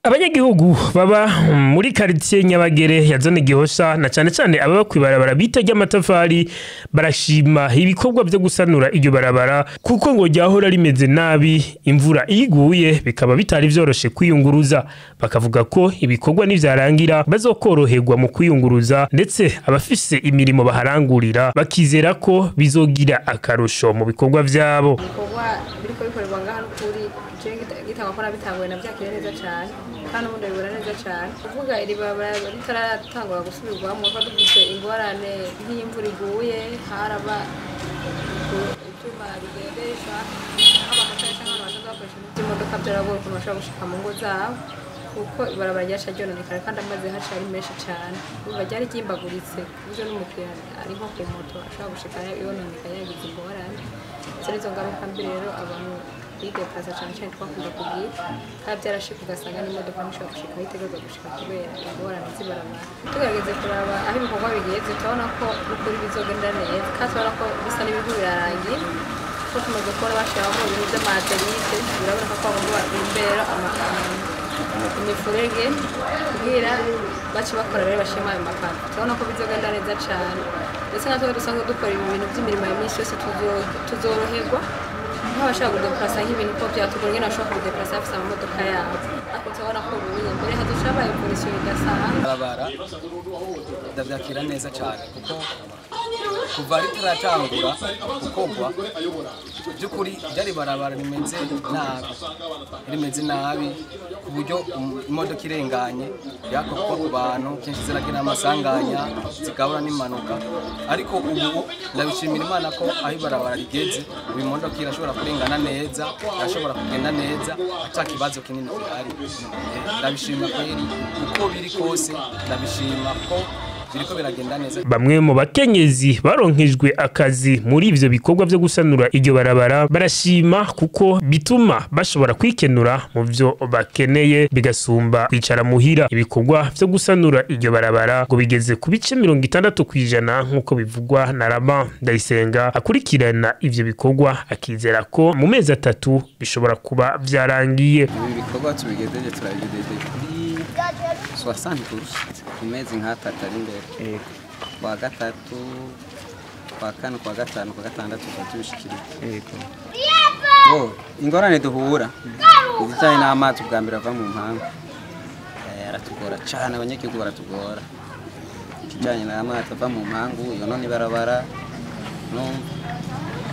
Abanyagihugu baba muri quartier Nyabagere ya zone Gihosha na cane cane ababa kwibarabara bita ry'amatafari barashima ibikorwa byo gusanura iryo barabara, kuko ngo ryahora rimeze nabi, imvura iguye bikaba bitari vyoroshe kwiyunguruza. Bakavuga ko ibikorwa nivyarangira bazokoroherwa mu kwiyunguruza, ndetse abafise imirimo baharangurira bakizera ko bizogira akarusho mu bikorwa vyabo. Ibikorwa biriko bikorerwa ngaha n'ukuri gitangwa ko nabitanguye navyakiriye neza cane, kandi ubundi bibona neza cane. Kuvuga iri barabara ritaratangura gusubirwamwo, ko dufise ingorane nk'imvura iguye haraba ivyuma bigendesha nk'abamatari canke abantu basanzwe bakoresha ivy'imodoka, vyaragora ukuntu bashobora gushika mu ngo zabo, kuko ibarabara ryaca ryononekara kandi amazi haca ari menshi cane. Urumva ryari ryimbaguritse ku buryo n'umukiriya ari nko ku moto ashobora gushika yononekaye yagize ingorane. Izo nizo ngaruka mbi rero abantu bideplaza cane cane twakunda kugira, kandi vyarashika ugasanga n'imodoka ntishobora gushika aho itegerezwa gushika kubera ingorane z'ibarabara. Tugerageze kuraba aho ibikorwa bigeze, turabona ko n'ukuri bizogenda neza, kandi turabona ko bisa n'ibiriko birarangira, kuko tumaze kubona bashiramo ibintu vy'amaterite, biraboneka ko bagomba imbere imifurege kugira bace bakora rero bashima ayo mapave. Turabona ko bizogenda neza cane, ndetse natwe dusanzwe dukora ibintu vy'imirimo ya misi yose tuzoroherwa, nk'abashaka kudeplasa nk'ibintu ko vyatugora ingene bashobora kubideplasa bafise amamodoka yabo, ariko turabona ko ubuye mbere hazoca habaye evolution idasanzwe. Barabara ndavyakira neza cane, kuko kuva ritaratangura gukorwa by'ukuri ryari barabara rimeze nabi, rimeze nabi ku buryo imodoka irenganye yakorwa ku bantu kenshi ziragira amasanganya zigabura n'impanuka. Ariko ubu ndabishimira Imana ko aho ibarabara rigeze ubu imodoka irashobora kurengana neza, irashobora kugenda neza ata kibazo kinini gihari. Ndabishima kweri uko biri kose, ndabishima ko biriko biragenda neza. Bamwe mu bakenyezi baronkejwe akazi muri ivyo bikorwa vyo gusanura iryo barabara barashima, kuko bituma bashobora kwikenura mu vyo bakeneye bigasumba kwicara muhira. Ibikorwa vyo gusanura iryo barabara ngo bigeze ku bice 60% nk'uko bivugwa na Rama Ndayisenga akurikirana ivyo bikorwa, akizera ko mu mezi 3 bishobora kuba vyarangiye. Ibi bikorwa tubigejeje turabigejeje kuri 60 ku mezi nk'atatu ari imbere, kwa gatatu, kwa kane, kwa gatanu, kwa gatandatu tubishikiriye. Bo ingorane duhura izijanye n'amazi ubwa mbere ava mu mpanga aratugora cane, abanyagihugu baratugora. Ikijanye n'amazi ava mu mpangu yonona ibarabara,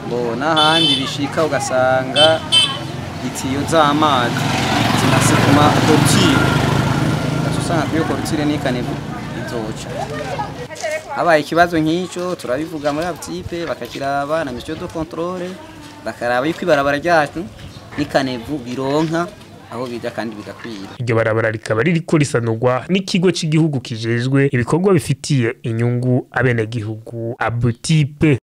bo n'ahandi bishika ugasanga itiyo z'amazi zinasikuma korutire, usanga kuri korutire n'ikanivu izoca. Habaye ikibazo nk'icyo turabivuga muri abtipe bakakiraba na mission de contrôle, bakaraba yuko ibarabara ryacu n'ikanevu bironka aho bija kandi bigakwira. Iryo barabara rikaba ririko risanurwa n'ikigo c'igihugu kijejwe ibikorwa bifitiye inyungu abenegihugu Abutipe.